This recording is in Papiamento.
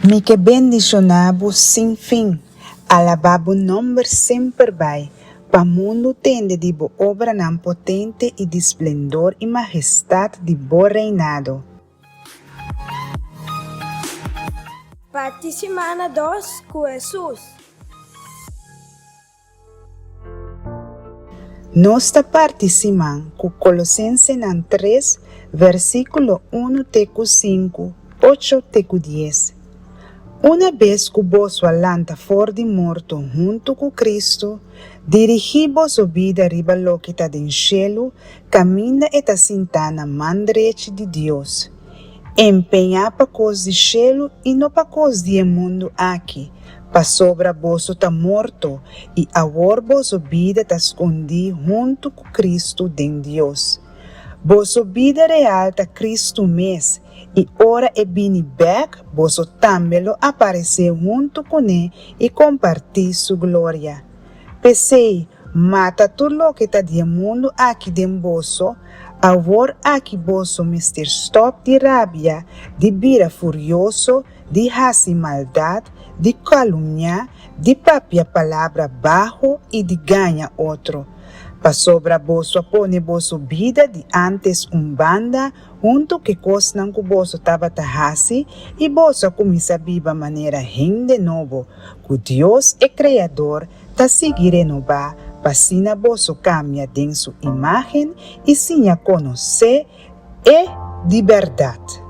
Mi ke bendishoná bo sin fin, alabá bo nòmber semper bai, pa mundu tende di bo obranan potente i di splendor i mahestat di bo reinado. Parti simana dos ku Hesus. Nos ta parti siman ku Kolosensenan tres, versíkulo unu te ku sinku, ocho te ku dies. Una bes ku boso a lanta for di morto huntu ku Kristu, dirigí boso bida riba loke ta den shelu kaminda e ta sintá na man drechi di Dios. Empeñá pa kos di shelu i no pa kos di e mundu aki, pasobra boso ta morto i awor boso bida ta skondí huntu ku Kristu den Dios. Boso bida real ta Kristu mes, i ora e bini bèk boso tambe lo aparesé huntu kuné i kompartí su gloria. P'esei, mata tur loke ta di e mundu aki den boso, awor aki boso mester stòp di rabia, di bira furioso, di hasi maldat, di kalumniá, di papia palabra baho i di gaña otro. Pasobra boso a pone boso bida di ántes un banda huntu ku e kosnan ku boso tabata hasi i boso a kuminsá biba manera hende nobo, ku Dios e Kreador ta sigui renobá pa asina boso kambia den su imágen i siña konosé E di bèrdat.